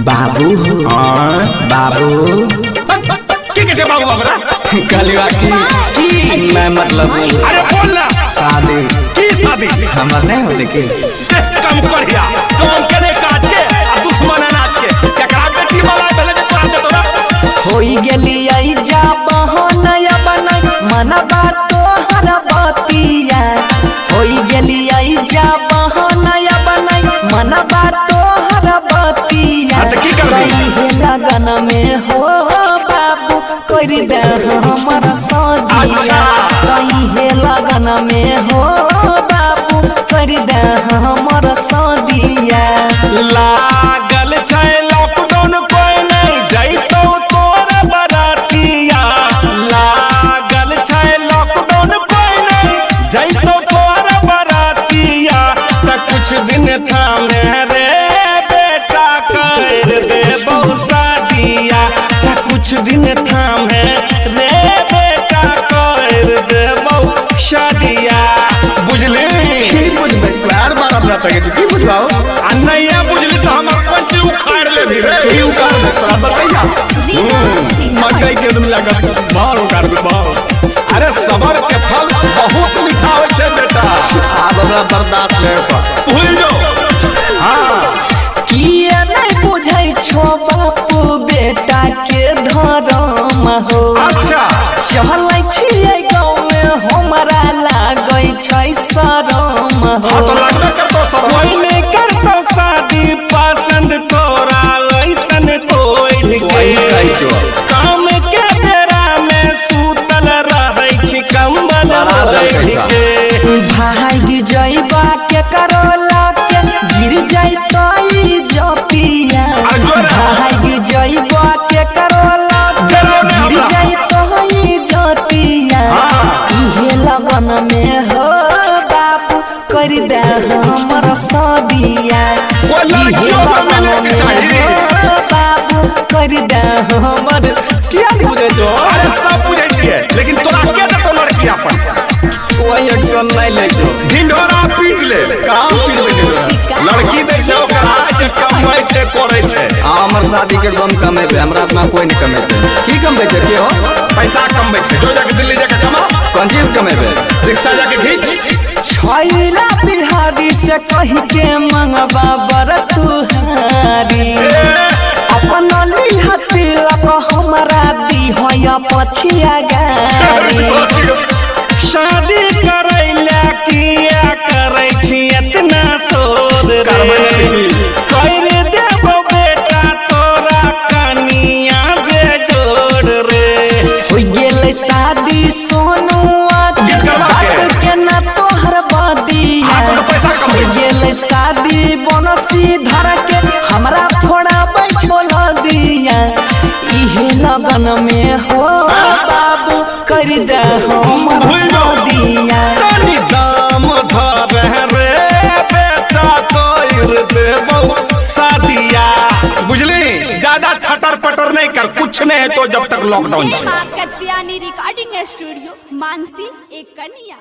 बाबू बाबू की कहै छै बाबू बाबरा? कहलियो कि की? मैं मतलब अरे बोल ना। शादी। की शादी? हमर नहीं होते की? देख कम करिया काम करे काज के आ दुश्मन अनाज के। केकरा बेटी वाला भेले जे तोरा देतो ना? होई गेली आई जा बहनया बनई मनबा तोहर बतिया। होई गेली आई जा बहनया बनई मनबा तोहर बतिया। हाँ, तो की करबी? कहिए लगन में हो बाबू कर दे हमर सदिया। अच्छा। कहिए लगन में हो बाबू कर दे हमर सदिया। लागल छै लॉकडाउन कोई नहीं जैतौ तोर बरातिया। लागल छै लॉकडाउन कोई नहीं जैतौ तोर बरातिया। त कुछ दिन थामे रे बेटा कर देबौ शादिया। त कुछ दिन थामे रे बेटा कर देबौ शादिया। बुझली? की बुझबै? प्यार बार अपना तके की बुझबाओ? आ नहीं बुझली तो हमर पंची उखाड़ लेबी रे। की उखाड़ दे तोरा बतैया? मकई के तुम लागत बाहर उखाड़ दे बाहर। अरे सबर के फल बहुत मीठा होइ छै बेटा। आब हमरा बर्दाश्त नहीं होता। भूल जो। हाँ। किया नहीं बुझै छो बापू बेटा के धर्म हो। अच्छा। चलै छियै गाँव में हमरा लागै छै शरम हाँ हो। तो लगबे करतो सर। कोई नहीं करतो शादी पसंद तोरा ऐसन कोई कोई के। छो। काम के बेरा में सूतल रहै छी कंबल बड़ा जल ओढ़ि कैसा। के। भागि जइबा के करोला के गिर जइतै जतिया। अरे जोरे। भागि जइबा के करोला के डराओ ना गिर हमरा। जइतै जतिया। हाँ। इहे लगन में हो बाबू कर दे हमर सदिया। कोई लड़कियों इहे को लगन मिले के चाही। में हो बाबू कर दे हमर। किया नहीं बुझै छो? अरे सब बुझै छियै लेकिन तोरा के देतौ लड़की अपन? कोई एक्शन नहीं लै छो। ढिंढोरा पीट ले। कहाँ पीट ले ढिंढोरा? लड़की दै छै ओकरा जे कमबै छै करै छै। आ हमर शादी के गम कमेबे, हमरा इतना कोई नहीं कमेते। की कमबै छै के हो? पैसा कमबै छै। जो जाके दिल्ली जाके कमा। कोन चीज कमेबे? रिक्शा जाके घीच। छैला बिहारी से कही के मंगवा बर तुहारी। अपन लिहा तिलक हमरा दिहय पछिया गारी। शादी करैला किया करै छी एतना शोर रे? कर देबो बेटा तोरा कनिया बेजोड़ रे। हो गेलै शादी सोनुआ के करवा के। बात के ना तोहर बदिया। हाँ, तो पैसा कमबै हो छै। गेलै शादी बनसी धर के हमरा फोड़ाबै छोल दिया। इहे लगन में हो बाबू कर दे हमर भूल जाओ। सदिया। तनी दाम धर रे बेटा कर देबो शादिया। बुझली? ज्यादा छटर पटर नहीं कर, कुछ नहीं है तो जब तक लॉकडाउन जय छै। माँ कत्यानी रिकॉर्डिंग स्टूडियो मानसी एक कन्या।